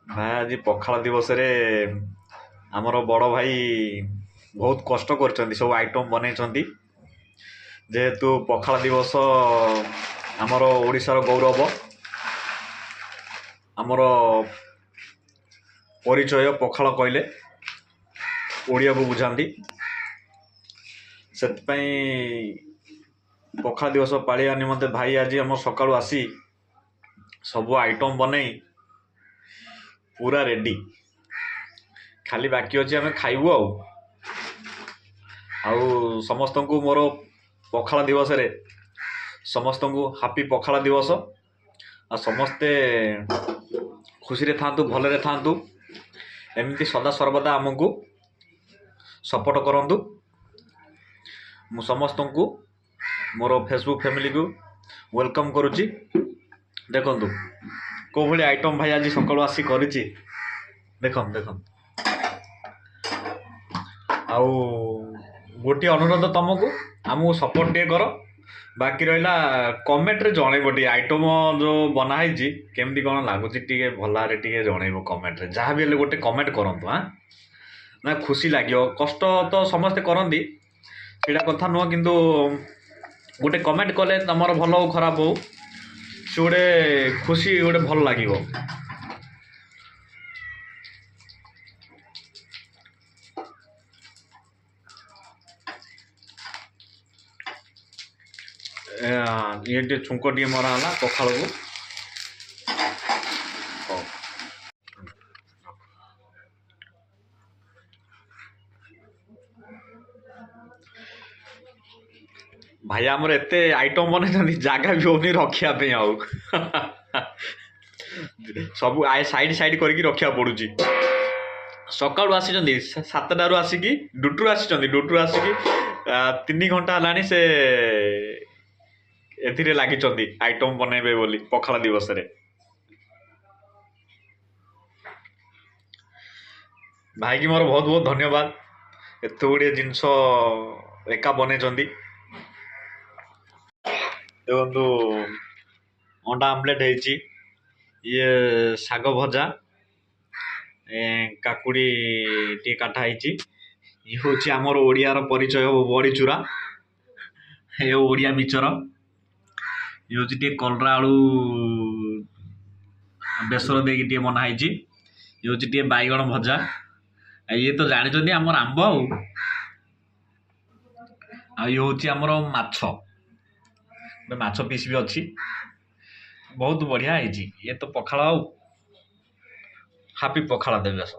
ଭାଇ ଆଜି ପଖାଳ ଦିବସରେ ଆମର ବଡ଼ ଭାଇ ବହୁତ କଷ୍ଟ କରିଛନ୍ତି, ସବୁ ଆଇଟମ୍ ବନେଇଛନ୍ତି। ଯେହେତୁ ପଖାଳ ଦିବସ ଆମର ଓଡ଼ିଶାର ଗୌରବ, ଆମର ପରିଚୟ, ପଖାଳ କହିଲେ ଓଡ଼ିଆକୁ ବୁଝାନ୍ତି। ସେଥିପାଇଁ ପଖାଳ ଦିବସ ପାଳିବା ନିମନ୍ତେ ଭାଇ ଆଜି ଆମ ସକାଳୁ ଆସି ସବୁ ଆଇଟମ୍ ବନେଇ ପୁରା ରେଡ଼ି, ଖାଲି ବାକି ଅଛି ଆମେ ଖାଇବୁ। ଆଉ ଆଉ ସମସ୍ତଙ୍କୁ ମୋର ପଖାଳ ଦିବସରେ ସମସ୍ତଙ୍କୁ ହାପି ପଖାଳ ଦିବସ। ଆଉ ସମସ୍ତେ ଖୁସିରେ ଥାଆନ୍ତୁ, ଭଲରେ ଥାଆନ୍ତୁ, ଏମିତି ସଦା ସର୍ବଦା ଆମକୁ ସପୋର୍ଟ କରନ୍ତୁ। ମୁଁ ସମସ୍ତଙ୍କୁ ମୋର ଫେସବୁକ୍ ଫ୍ୟାମିଲିକୁ welcome କରୁଛି। ଦେଖନ୍ତୁ କେଉଁ ଭଳି ଆଇଟମ୍ ଭାଇ ଆଜି ସକାଳୁ ଆସି କରିଛି, ଦେଖନ୍ତୁ ଦେଖନ୍ତୁ। ଆଉ ଗୋଟିଏ ଅନୁରୋଧ ତୁମକୁ, ଆମକୁ ସପୋର୍ଟ ଟିକେ କର। ବାକି ରହିଲା କମେଣ୍ଟରେ ଜଣେଇବ ଟିକେ ଆଇଟମ୍ ଯେଉଁ ବନା ହେଇଛି କେମିତି କ'ଣ ଲାଗୁଛି, ଟିକେ ଭଲରେ ଟିକେ ଜଣେଇବ କମେଣ୍ଟରେ। ଯାହା ବି ହେଲେ ଗୋଟେ କମେଣ୍ଟ କରନ୍ତୁ। ଆଁ ନା ଖୁସି ଲାଗିବ। କଷ୍ଟ ତ ସମସ୍ତେ କରନ୍ତି, ସେଇଟା କଥା ନୁହଁ, କିନ୍ତୁ ଗୋଟେ କମେଣ୍ଟ କଲେ ତୁମର ଭଲ ହଉ ଖରାପ ହଉ, ସେ ଗୋଟେ ଖୁସି, ଗୋଟେ ଭଲ ଲାଗିବ। ଇଏ ଟିକେ ଛୁଙ୍କ ଟିକେ ମରା ହେଲା ପଖାଳକୁ। ହଉ ଭାଇ ଆମର ଏତେ ଆଇଟମ୍ ବନେଇଛନ୍ତି, ଜାଗା ବି ହଉନି ରଖିବା ପାଇଁ, ଆଉ ସବୁ ସାଇଡ୍ ସାଇଡ୍ କରିକି ରଖିବାକୁ ପଡ଼ୁଛି। ସକାଳୁ ଆସିଛନ୍ତି 7ଟାରୁ ଆସିକି, ଡ୍ୟୁଟିରୁ ଆସିଛନ୍ତି, ଡ୍ୟୁଟିରୁ ଆସିକି 3 ଘଣ୍ଟା ହେଲାଣି ସେ ଏଥିରେ ଲାଗିଛନ୍ତି ଆଇଟମ୍ ବନେଇବେ ବୋଲି ପଖାଳ ଦିବସରେ। ଭାଇକି ମୋର ବହୁତ ବହୁତ ଧନ୍ୟବାଦ, ଏତେ ଗୁଡ଼ିଏ ଜିନିଷ ଏକା ବନେଇଛନ୍ତି। ଦେଖନ୍ତୁ ଅଣ୍ଡା ଆମଲେଟ୍ ହେଇଛି, ଇଏ ଶାଗ ଭଜା, କାକୁଡ଼ି ଟିକେ କାଟା ହେଇଛି। ଇଏ ହେଉଛି ଆମର ଓଡ଼ିଆର ପରିଚୟ ବଡ଼ିଚୁରା, ଏ ଓଡ଼ିଆ ମିଚର। ଇଏ ହେଉଛି ଟିକେ କଲରା ଆଳୁ ବେସର ଦେଇକି ଟିକେ ବନା ହେଇଛି। ଇଏ ହେଉଛି ଟିକେ ବାଇଗଣ ଭଜା। ଇଏ ତ ଜାଣିଛନ୍ତି ଆମର ଆମ୍ବ। ଆଉ ଆଉ ଇଏ ହେଉଛି ଆମର ମାଛ, ଗୋଟେ ମାଛ ପିସ୍ ବି ଅଛି। ବହୁତ ବଢ଼ିଆ ହେଇଛି। ଇଏ ତ ପଖାଳ, ଆଉ ହାପି ପଖାଳ ଦିବସ।